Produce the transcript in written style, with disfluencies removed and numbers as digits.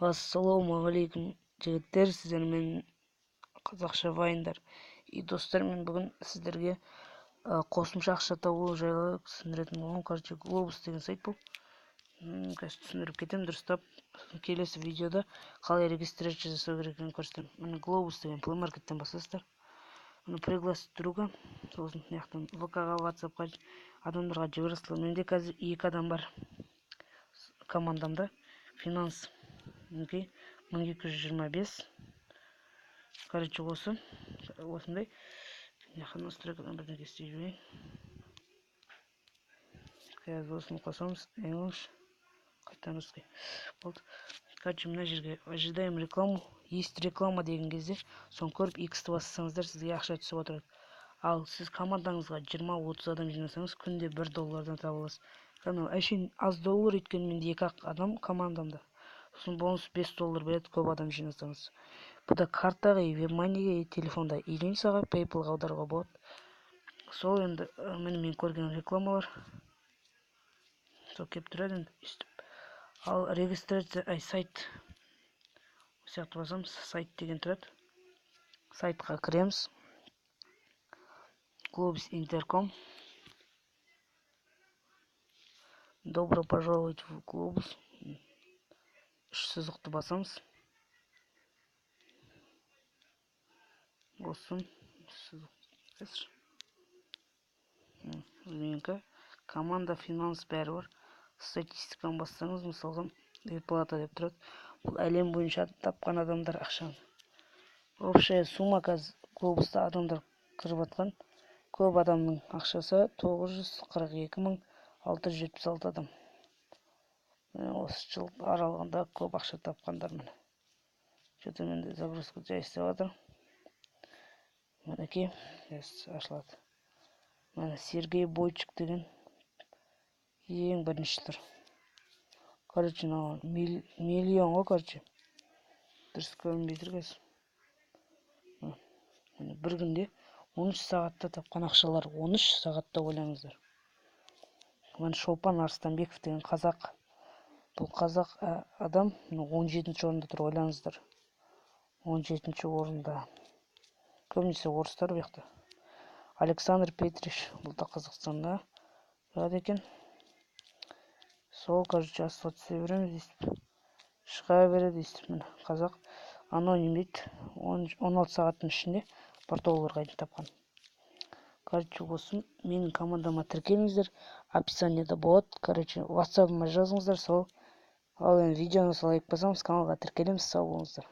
Ассалаумағалейкум, жігіттер! Сіздермен Қазақша Вайндар. И достар, мен бүгін сіздерге қосымша ақша табу жайлы түсіндіретін боламын. Короче, Глобус деген сайт бұл. Қазір түсіндіріп кетемін дұрыстап. Келесі видеода қалай регистрация жасау керек екенін көрсетемін. Міне, Глобус деген, Play Markеттен басасыздар. Міне, «Пригласить друга». Сосын мына жақтан ВК-ға, Ватсапқа адамдарға жібере саласыздар. Менде қазір екі адам бар командамда. Финанс, мінекей, 1225. Короче, осы осындай. Мына жаққа настройкадан бірдеңе істеп жіберейін. Қазір осыны қосамыз. English, қайтадан русский болды. Короче, мына жерге «Ожидаем рекламу», «Есть реклама» деген кезде, соны көріп, иксті бассаңыздар, сізге ақша түсіп отырады. Ал сіз командаңызға 20-30 адам жинасаңыз, күнде 1 доллардан таба аласыз. Анау әшейін аз доллар, өйткені менде екі ақ адам командамда. Сосын бонус 5 доллар береді көп адам жинасаңыз. Бұ да картаға, и вебманиге, и телефонда единицаға, PayPalға аударуға болады. Сол енді, міне, мен көрген рекламалар сол келіп тұрады енді өйстіп. Ал регистрация, ай, сайт осы жақты басамыз. «Сайт» деген тұрады, сайтқа кіреміз. Глобус Интерком. «Добро пожаловать в Глобус». Үш сызықты басамыз. Осы сызық қазір. Менікі команда, финанс, бәрі бар. Статистиканы бассаңыз, мысалға, «Выплата» деп тұрады. Бұл әлем бойынша тапқан адамдар ақшаны. Общая сумма қазір Глобуста адамдар кіріп жатқан көп адамның ақшасы 942 676 адам. Міне, осы жыл аралығында көп ақша тапқандар. Міне, че-то менде загрузка жай істеп жатыр. Мінекей, қазір ашылады. Міне, Сергей Бойчик деген ең бірінші тұр. Короче, мынау миллион ғой. Короче, дұрыс көрінбей тұр қазір. Міне, бір күнде, 13 сағатта тапқан ақшалар. 13 сағатта, ойлаңыздар. Міне, Шолпан Арыстанбеков деген қазақ, бұл қазақ адам 17-орында тұр. Ойлаңыздар, 17-орында. Көбінесе орыстар бұл жақта. Александр Петрич, бұл да Қазақстанда тұрады екен. Сол, короче, астыға түсе береміз, өйстіп шыға береді өйстіп. Міне, қазақ аноним дейді, 16 сағаттың ішінде 1 долларға дейін тапқан. Короче, осы менің командама тіркеліңіздер, описаниеда болады. Короче, Ватсабыма жазыңыздар. Сол, ал енді видеоны лайк басамыз, каналға тіркелеміз. Сау болыңыздар.